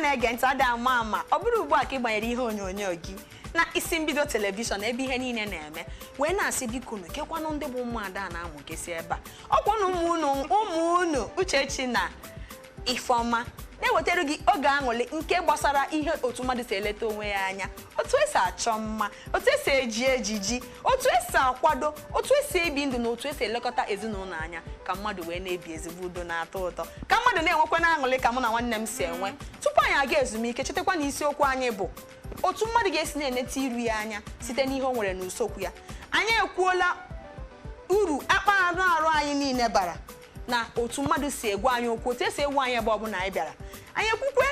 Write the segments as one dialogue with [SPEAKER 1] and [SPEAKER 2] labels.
[SPEAKER 1] Na-ege ntị, adị ama ama ọ bụrụ ugbu a ka ị gbanyere ihe onyonyo gị na Isi Mbido Television, ebe ihe niile na-eme, wee na-asị, biko nụ, kekwanụ ndị bụ ụmụada na-amụkesi ebe a. Ọkwa na ụmụ unu, ụmụ unu Uchechi na Ifeọma na-ewetara gị oge aṅụrị nke gbasara ihe otu mmadụ si eleta onwe ya anya, otu esi achọ mma, otu esi eji ejiji, otu esi akwado, otu esi ebi ndụ na otu esi elekọta ezinụlọ anya, ka mmadụ wee na-ebi ezigbo udo na-atọ ụtọ, ka mmadụ na-enwekwa na-aṅụrị ka mụ na nwanne m si enwe. Tupu anyị aga ezumike, chetakwa na isiokwu anyị bụ otu mmadụ ga-esi na-eneta iru ya anya site n'ihe o nwere n'usekwu ya. Anyị ekwuola uru akpa anụ arụ anyị niile bara na otu mmadụ si egwu anyị okwu, otu esi egwu anyị ebe ọbụla anyị bịara. Anyị ekwukwe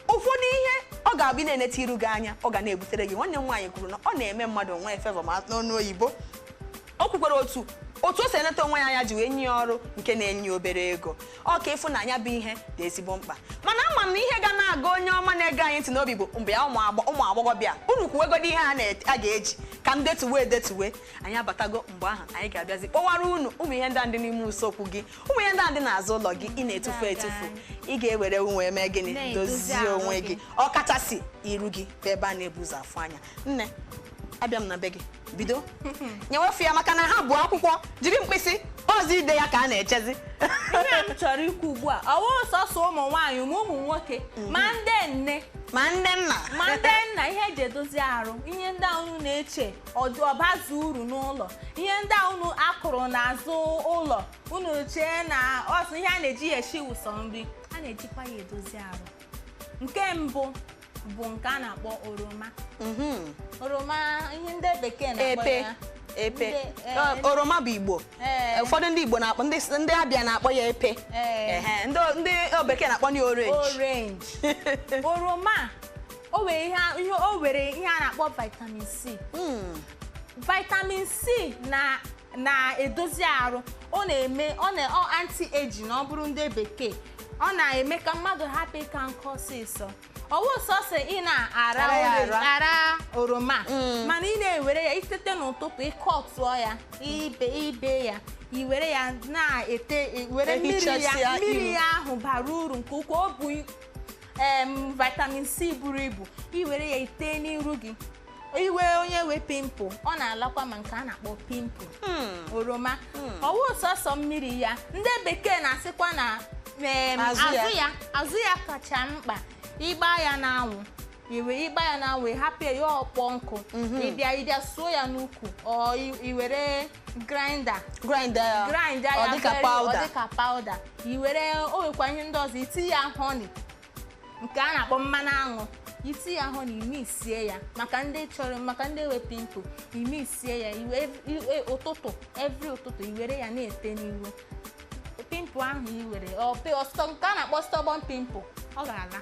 [SPEAKER 1] ụfọdụ ihe ọ ga-abụ ị na-eneta iru gị anya, ọ ga na-ebutere gị. Nwanne m nwaanyị kwuru na ọ na-eme mmadụ nwee favor ma n'ọnụ oyibo. O kwukwara otu o si eneta onwe ya anya ji wee nye ya ọrụ nke na-enye obere ego. Ọ ka ịfụnanya bụ ihe dị ezigbo mkpa. Mana ama m na ihe ga na-aga onye ọma na-ege anyị ntị n'obi bụ mgbe ya ụmụ agbọghọbịa unu kwuwegodi ihe a ga-eji ka m detuwe edetuwe. Anyị abatago mgbe ahụ anyị ga-abịazi kpọwara unu ụmụ ihe ndị a dị n'ime usekwu gị, ụmụ ihe ndị a dị n'azụ ụlọ gị ị na-etufu etufu, ị ga-ewere wee mee gịnị?
[SPEAKER 2] Na-edozi
[SPEAKER 1] Dozie
[SPEAKER 2] ahụ
[SPEAKER 1] onwe
[SPEAKER 2] gị.
[SPEAKER 1] gị, ọkachasị iru gị bụ ebe a na-ebu ụzọ afụ anya. Nne, abịa m na be gị, bido nyewefu ya, maka na ha bụ akwụkwọ jiri mkpịsị ọzọ ide ya ka a na-echezi.
[SPEAKER 2] Ihe m chọrọ ikwu ugbu a, ọ wụrụ sọsọ ụmụ nwaanyị, ma ụmụ nwoke, ma ndị nne,
[SPEAKER 1] ma ndị nna,
[SPEAKER 2] ma ndị nna, ihe eji edozi arụ, ihe ndị a unu na-eche ọbazu uru n'ụlọ, ihe ndị a unu akụrụ n'azụ ụlọ, unu chee na ọsọ ihe a na-eji ya esi ụsọ nri, a na-ejikwa ya edozi arụ. Nke mbụ bụ nke a na-akpọ oroma. Oroma, ihe ndị bekee na-akpọ
[SPEAKER 1] Epe.
[SPEAKER 2] ya
[SPEAKER 1] Epe.
[SPEAKER 2] Ndị
[SPEAKER 1] Oroma bụ Igbo. Ụfọdụ ndị Igbo na-akpọ, ndị Abịa na-akpọ ya epe. Ehe, ndị bekee na-akpọ ya orange.
[SPEAKER 2] Orange, oroma, o were ihe o were ihe a na-akpọ vitamin C. Vitamin C na na-edozi arụ. Ọ na-eme ọ na ọ anti-aging. Ọ bụrụ ndị bekee, ọ na-eme ka mmadụ hapụ ịka nkụ ọsịsọ. Ọwụ sọsọ ị na-ara
[SPEAKER 1] Ara ya
[SPEAKER 2] orange,
[SPEAKER 1] ara.
[SPEAKER 2] Ara oroma, mana ị na-ewere ya itete n'ụtụtụ, ịkọtụọ ya, ibe ibe ya, i were ya na-ete, were mmiri ya.
[SPEAKER 1] Ehichasịa
[SPEAKER 2] Mmiri
[SPEAKER 1] iru.
[SPEAKER 2] ya ahụ bara uru nke ukwuu. Ọ bụ vitamin C buru ibu. I were ya ite n'iru gị, iwe onye we pimple, ọ na-alakwa, ma nke a na-akpọ pimple. Oroma, ọwụ sọsọ mmiri ya. Ndị bekee na-asịkwa na
[SPEAKER 1] Azụ ya.
[SPEAKER 2] Azụ ya, azụ ya kacha mkpa. Ịgba ya n'anwụ, iwe ịgba ya n'anwụ, ịhapụ ya, ya ọkpọ nkụ, ịbịa suo ya n'ukwu, ọ i were grinder
[SPEAKER 1] Grind ya.
[SPEAKER 2] Grind ya.
[SPEAKER 1] Ọ dịka
[SPEAKER 2] ọ
[SPEAKER 1] powder.
[SPEAKER 2] dịka powder. I were, o nwekwa ihe ndị ọzọ, iti ya honey, nke a na-akpọ mmanụ aṅụ. Iti ya honey, imisie ya, maka ndị chọrọ, maka ndị nwe pimple, imisie ya, iwe ụtụtụ, every ụtụtụ, i were ya na-ete n'iru, pimple ahụ i were nke a na-akpọ stubborn pimple, ọ ga-ala.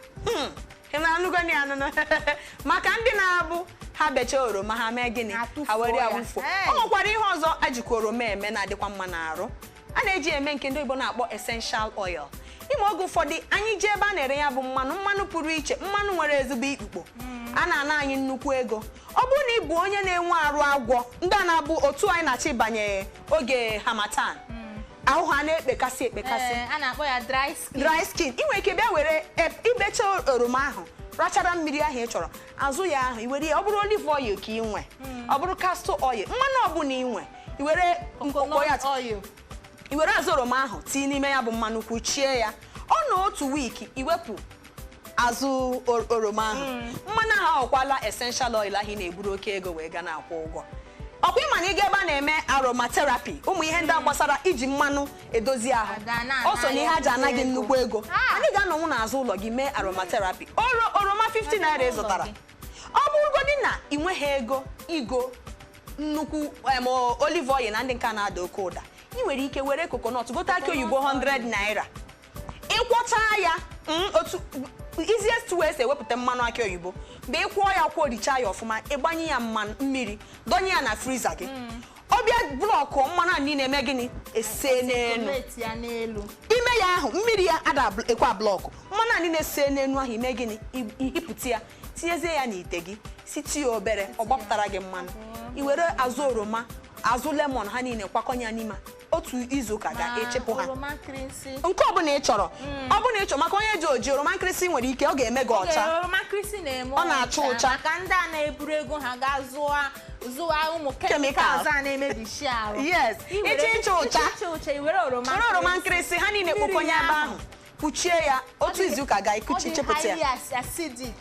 [SPEAKER 1] Ị na-anụgo ya anụnụ? Maka ndị na-abụ ha bechaa oroma, ha mee gịnị?
[SPEAKER 2] Ha tụfuo
[SPEAKER 1] Ha were ya
[SPEAKER 2] ya.
[SPEAKER 1] wụfuo.
[SPEAKER 2] Hey!
[SPEAKER 1] O nwekwara ihe ọzọ ejikwa oroma eme na-adịkwa mma n'arụ. A na-eji eme nke ndị oyibo na-akpọ essential oil. Ime oge ụfọdụ anyị jee ebe a na-ere ya bụ mmanụ, mmanụ pụrụ iche, mmanụ nwere ezigbo ikpukpo, a na-ana anyị nnukwu ego. Ọ bụrụ na ị bụ onye na-enwe arụ agwọ, ndị a na-abụ otu anyị na-achọ ịbanye oge harmattan, ahụ ha na-ekpekasị ekpekasị.
[SPEAKER 2] Ee, a na-akpọ ya dry skin.
[SPEAKER 1] Dry skin. Ị nwere ike bịa were ibecha oroma ahụ, rachara mmiri ahụ ị chọrọ, azụ ya ahụ, i were ya, ọ bụrụ olive oil ka ị nwe, ọ bụrụ castor oil, mmanụ ọbụla ị nwe, i were mkpọkpọ ya.
[SPEAKER 2] Coconut oil.
[SPEAKER 1] I were azụ oroma ahụ tinye n'ime ya bụ mmanụ, kwuchie ya. Ọ nọ otu week, iwepụ azụ oroma ahụ, mmanụ ahụ aghọkwala essential oil ahụ ị na-eburu oke ego wee ga na-akwụ ụgwọ. Ọkwa ịma na ị ga ebe a na-eme aromatherapy, ụmụ ihe ndị a gbasara iji mmanụ edozi ahụ,
[SPEAKER 2] Ada na-ana
[SPEAKER 1] o so n'ihe a ji ana gị
[SPEAKER 2] ego.
[SPEAKER 1] nnukwu ego.
[SPEAKER 2] Ah!
[SPEAKER 1] Anyị ga-anọnwụ n'azụ ụlọ gị mee aromatherapy. Oroma 50 naira ị zụtara,
[SPEAKER 2] Ụlọ gị.
[SPEAKER 1] ọ bụrụgodị na ị nweghị ego igo nnukwu olive oil na ndị nke a na-ada oke ụda, ị nwere ike were coconut, gote akị oyibo 100 naira, ịkwọcha ya. Otu easiest way esi ewepụta mmanụ akị oyibo mgbe ị kwọọ ya, kwọrichaa ya ọfụma, ịgbanye ya mmanụ mmiri, dọnye ya na freezer gị, ọ bịa block, mmanụ a niile eme gịnị? Ese n'elu.
[SPEAKER 2] Tomato ya n'elu.
[SPEAKER 1] Ime ya ahụ, mmiri ya ada ekwe block, mmanụ a niile see n'enu ahụ. Ime gịnị? Ihipụta ya, tinyezie ya n'ite gị, sitie ya obere, ọ gbapụtara gị mmanụ. I were azụ oroma, azụ lemon, ha niile kwakọnye ya n'ime. Otu Otu izu ụka
[SPEAKER 2] Ma
[SPEAKER 1] ga-echepụ ha.
[SPEAKER 2] Oroma nkịrịsị.
[SPEAKER 1] Nke ọbụla ị chọrọ, ọ bụla ị chọrọ, maka onye ji oji, oroma nkịrịsị nwere ike ọ ga-eme gị ọcha.
[SPEAKER 2] Oge oroma nkịrịsị na-eme
[SPEAKER 1] Ọ na-acha ụcha.
[SPEAKER 2] Maka ndị a na-eburu ego ha gaa zụwa zụwa ụmụ
[SPEAKER 1] Chemicals.
[SPEAKER 2] chemicals a na-emebishi arụ.
[SPEAKER 1] Yes. Ịchọ ịcha ụcha.
[SPEAKER 2] Ịchọ ụcha, i were oroma
[SPEAKER 1] Were oroma nkịrịsị ha niile
[SPEAKER 2] Mmiri
[SPEAKER 1] kpokọnye ebe
[SPEAKER 2] ahụ.
[SPEAKER 1] ahụ, kpuchie ya, otu izu ụka ga-ekuchi,
[SPEAKER 2] Ọ dị
[SPEAKER 1] chepụta ya.
[SPEAKER 2] highly acidic.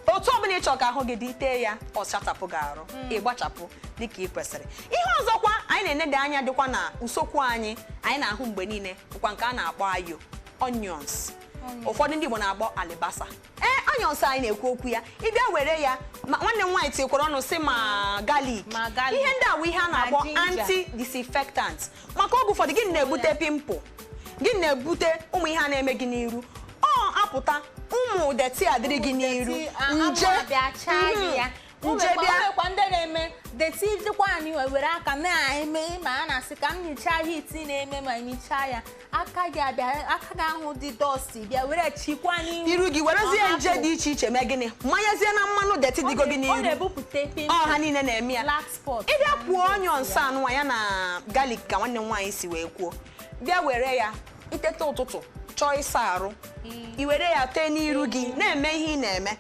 [SPEAKER 1] Otu ọbụla ị chọrọ ka ahụ gị dị, tee ya, ọ sachapụ gị arụ, ịgbachapụ dịka ị kwesịrị. Ihe ọzọkwa anyị na-enede anya dịkwa na usekwu anyị, anyị na-ahụ mgbe niile, bụkwa nke a na-akpọ ayo, onions. Ụfọdụ ndị Igbo na-akpọ alibasa. Ee, onions anyị na-ekwu okwu ya, ịbịa were ya, ma nwanne m nwaanyị tinyekwara ọnụ sị ma galik.
[SPEAKER 2] Ma garlic.
[SPEAKER 1] Ihe ndị a wụ ihe a na-akpọ
[SPEAKER 2] Ma ginger.
[SPEAKER 1] anti disinfectant, maka oge ụfọdụ gịnị na-ebute pimple, gịnị na-ebute ụmụ ihe a na-eme gị n'iru, ọ apụta ụmụ dirty adịrị gị n'iru,
[SPEAKER 2] nje
[SPEAKER 1] nje
[SPEAKER 2] bịa chaa gị ya.
[SPEAKER 1] Nje bịa.
[SPEAKER 2] Nwekwa ndị na-eme dirty dịkwa anyị were aka na-eme, ma a na-asị ka m nyichaa heat na-eme, ma nyichaa ya, aka gị abịa, aka gị ahụ dị dusty, bịa were chikwa n'ihu
[SPEAKER 1] Iru gị werezie
[SPEAKER 2] Ọ
[SPEAKER 1] nje
[SPEAKER 2] hapụ.
[SPEAKER 1] dị iche iche, mee gịnị, manyezie na mmanụ dirty dịgo gị
[SPEAKER 2] Ọ
[SPEAKER 1] n'iru.
[SPEAKER 2] na-ebupụta pimple.
[SPEAKER 1] Ọ ha niile na-eme ya.
[SPEAKER 2] Black spot.
[SPEAKER 1] Ịbịa kwuo onions anụnwa ya na galik ka nwanne m nwaanyị si wee kwuo, bịa were ya, itete ụtụtụ chọọ ịsa arụ, i were ya tee n'iru gị, na-eme ihe ị na-eme.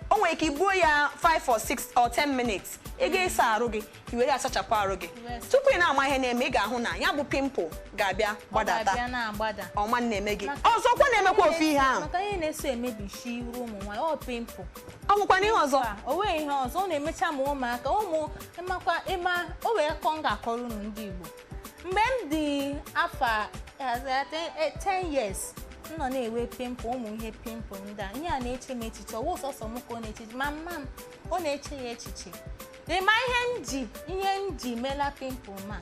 [SPEAKER 1] O nwere ike ibuo ya 5 or 6 or 10 minutes, ị ga ịsa arụ gị, i were ya sachapụ arụ gị. Tupu ị na-ama ihe na-eme, ị ga-ahụ na ya bụ pimple ga-abịa
[SPEAKER 2] Ọ
[SPEAKER 1] gbadata.
[SPEAKER 2] ga-abịa na-agbada.
[SPEAKER 1] Ọma na-eme gị ọzọkwa na-emekwa ofu ihe ahụ.
[SPEAKER 2] Maka ihe na-eso emebishi iru ụmụ nwaanyị, ọ pimple.
[SPEAKER 1] Ọ nwekwana ihe ọzọ.
[SPEAKER 2] O nweghị ihe ọzọ ọ na-emecha ma ụmụaka ụmụ ịmakwa ịma o wee kọ m ga-akọrọ unu ndị Igbo. Mgbe m dị afọ 10 years, m nọ na-enwe pimple, ụmụ ihe pimple ndị a, ihe a na-eche m echiche, ọwụ sọsọ m ka ọ na-eche, ma mma m ọ na-eche ya echiche. Ịma ihe m ji mela pimple ma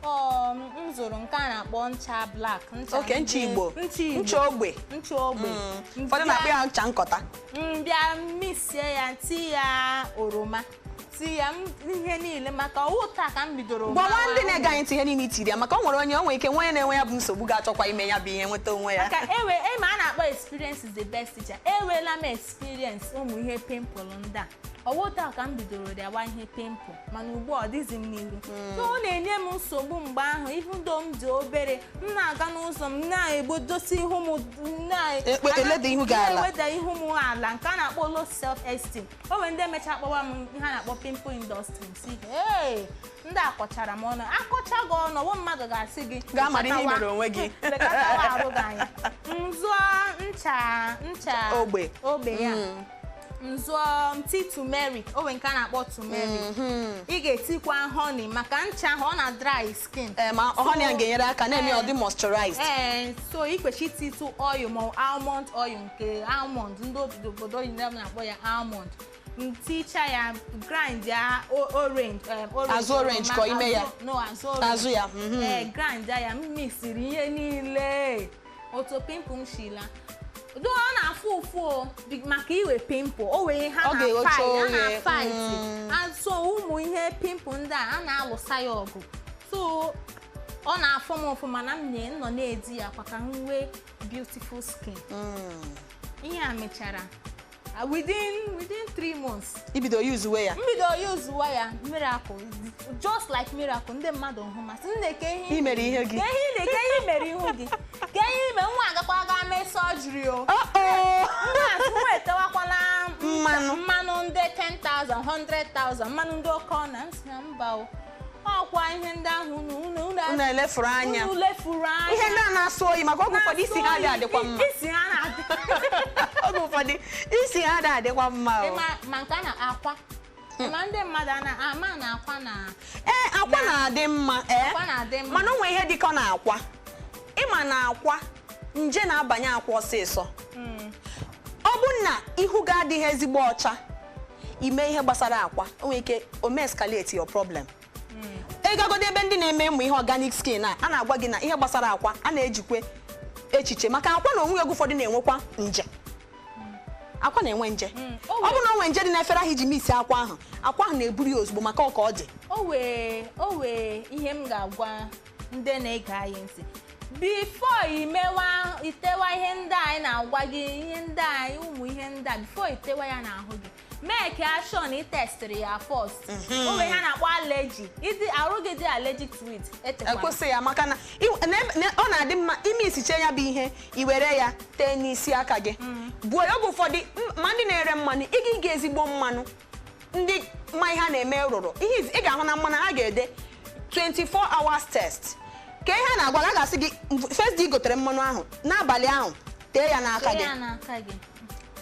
[SPEAKER 2] ọ m zụrụ nke a na-akpọ ncha black, ncha.
[SPEAKER 1] Oke ncha Igbo.
[SPEAKER 2] Ncha Igbo.
[SPEAKER 1] Ncha ogbe.
[SPEAKER 2] Ncha ogbe.
[SPEAKER 1] Ụfọdụ na-akpọ ya ncha nkọta.
[SPEAKER 2] M bịa misie ya, ti ya oroma, ti ya ihe niile, maka ọwụ taa ka m bidoro
[SPEAKER 1] Gwawa
[SPEAKER 2] mawa.
[SPEAKER 1] ndị na-ege anyị ntị ihe niile itiri ya, maka o nwere onye o nwere ike nwe onye na-enwe ya bụ nsogbu ga-achọkwa ime ya bụ ihe nweta onwe ya.
[SPEAKER 2] Maka ewe ema a na-akpọ experience is the best teacher. Ewela m experience ụmụ ihe pimple ndị a. Ọwụ taa ka m bidoro rịawa ihe pimple, mana ugbu a ọ dịghịzi m n'iru, so ọ na-enye m nsogbu mgbe ahụ. Even though m dị obere, m na-aga n'ụzọ, m na-egbodosi ihu m na
[SPEAKER 1] Eleda ihu gị ala.
[SPEAKER 2] Na-eweda ihu m ala, nke a na-akpọ low self esteem. O nwere ndị emecha kpọwa m ihe a na-akpọ pimple industry. M si, hey, ndị akọchara m ọnụ, akọcha gị ọnụ, ọwụ mmadụ ga-asị gị
[SPEAKER 1] Gaa mara ihe i mere onwe gị.
[SPEAKER 2] Lekọtawa arụ gị anya. M zụọ ncha ncha
[SPEAKER 1] Ogbe.
[SPEAKER 2] Ogbe ya, m zụọ tea turmeric, o nwere nke a na-akpọ turmeric. Ị ga-etikwa honey, maka ncha ahụ ọ na dry skin.
[SPEAKER 1] Ee, ma honey a ga-enyere aka na-eme ya ọ dị moisturized.
[SPEAKER 2] Ee, so ị kwesịrị ititụ oil ma almond oil, nke almond ndị obodo oyibo na-akpọ ya almond. Nticha ya, grind ya orange, orange.
[SPEAKER 1] Azụ orange ka ọ ime ya?
[SPEAKER 2] No, azụ orange.
[SPEAKER 1] Azụ ya.
[SPEAKER 2] Ee, grind ya, m mixiri ihe niile, otu pimple m shila do, ọ na-afụ ụfụ o, maka iwe pimple o wee ha
[SPEAKER 1] Ọ
[SPEAKER 2] na
[SPEAKER 1] ga-eghocha
[SPEAKER 2] fight, ha
[SPEAKER 1] oghe,
[SPEAKER 2] na fight. So ụmụ ihe pimple ndị a, a na-alụsa ya ọgụ, so ọ na-afụ m ụfụ, mana m nọ na-edi ya kwa ka m nwee beautiful skin. Ihe a mechara within 3 months
[SPEAKER 1] Ibido yuzuwe ya.
[SPEAKER 2] M bido yuzuwa ya, miracle, just like miracle, ndị mmadụ hụ masị nne ka ihe
[SPEAKER 1] I mere ihe gị.
[SPEAKER 2] Ka ihe ị na- ka ihe mere ihu gị, ka ihe ime nwa agakwa ga mee surgery o.
[SPEAKER 1] Oh.
[SPEAKER 2] Nwa asị nwa etewakwala
[SPEAKER 1] Mmanụ.
[SPEAKER 2] Mmanụ ndị 10,000, 100,000, mmanụ ndị oke ọna. M sị na mba o, ọkwa ihe ndị ahụ unu unu unu
[SPEAKER 1] Unu elefuru anya.
[SPEAKER 2] Unu lefuru anya.
[SPEAKER 1] Ihe ndị a na-asụ oyi, maka oge ụfọdụ isi ha adịghị adịkwa mma.
[SPEAKER 2] Isi ha na-adị.
[SPEAKER 1] Oge ụfọdụ isi ha adịghị adịkwa mma o.
[SPEAKER 2] Ma nke a na-akwa, ma ndị mmadụ a na-ama na akwa na
[SPEAKER 1] Ee, akwa na-adị mma, ee.
[SPEAKER 2] Akwa na-adị mma.
[SPEAKER 1] Mana o nwere ihe dịkọ na akwa, ịma na akwa nje na-abanye akwa ọsịsọ. Ọ bụ na ihu gị adịghị ezigbo ọcha, ime ihe gbasara akwa, o nwere ike o mee escalate your problem. Ịgagodo ebe ndị na-eme ụmụ ihe organic skin a, a na-agwa gị na ihe gbasara akwa a na-ejikwe echiche, maka akwa na onwe ya oge ụfọdụ na-enwekwa nje. Akwa na-enwe nje.
[SPEAKER 2] O
[SPEAKER 1] Ọ bụ na o nwee nje dị n'efere ahụ iji misi akwa ahụ, akwa ahụ na-eburu ya ozugbo, maka ọ ka ọ dị.
[SPEAKER 2] O wee ihe m ga-agwa ndị na-ege anyị ntị, before imewa itewa ihe ndị anyị na-agwa gị, ihe ndị anyị ụmụ ihe ihe ndị a before itewa ya n'ahụ gị, mee ka sure na ị testịrị ya first. O nwere ihe a na-akpọ allergy, ịdị arụ gị dị allergic to it, etekwana.
[SPEAKER 1] Ekwesị ya, maka na ọ na-adị mma ime isiche ya bụ ihe, i were ya tee n'isi aka gị buo ya. Oge ụfọdụ ma ndị na-ere mmanụ, ị ga ezigbo mmanụ ndị ma ihe a na-eme rụrụ ihe ị ga-ahụ na mmanụ ha ga-ede 24 hours test, ka ihe a na-agwa gị, a ga-asị gị first day i gotere mmanụ ahụ, n'abalị ahụ tee ya n'aka
[SPEAKER 2] Tee
[SPEAKER 1] gị.
[SPEAKER 2] ya n'aka gị.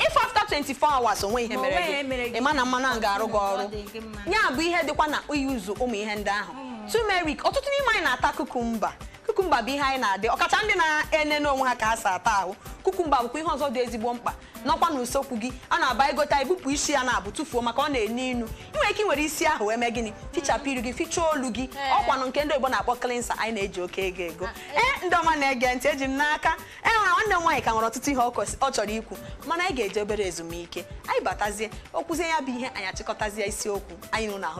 [SPEAKER 1] If after 24 hours onwe ihe
[SPEAKER 2] Ma
[SPEAKER 1] mere
[SPEAKER 2] onwe ihe mere
[SPEAKER 1] gị,
[SPEAKER 2] gị,
[SPEAKER 1] ị ma na mmanụ ahụ ga-arụ gị
[SPEAKER 2] ọ
[SPEAKER 1] ọrụ.
[SPEAKER 2] dị gị mma.
[SPEAKER 1] Ya bụ ihe dịkwa na iyuzu ụmụ ihe ndị ahụ, turmeric. Ọtụtụ n'ime anyị na-ata cucumber. Cucumber bụ ihe anyị na-adị ọkacha ndị na-enene onwe ha ka ha si ata ahụ. Cucumber bụkwa ihe ọzọ dị ezigbo mkpa nọkwa n'usekwu gị. A na-aba ịgota ibupụ isi ya na-abụ tụfuo, maka ọ na-enu inu. Ị nwere ike iwere isi ahụ wee mee gịnị? Fichapụ iru gị, fichaa olu gị. Ọkwanụ nke ndị oyibo na-akpọ cleanser anyị na-eji oke ego. Ee, ndị ọma na-ege ntị, eji m n'aka e nwere nwanne m nwaanyị ka nwere ọtụtụ ihe ọ chọrọ ikwu, mana anyị ga-eje obere ezumike. Anyị batazie, okwuzie ya bụ ihe, anyị achịkọtazie isiokwu anyị nụ na ahụ.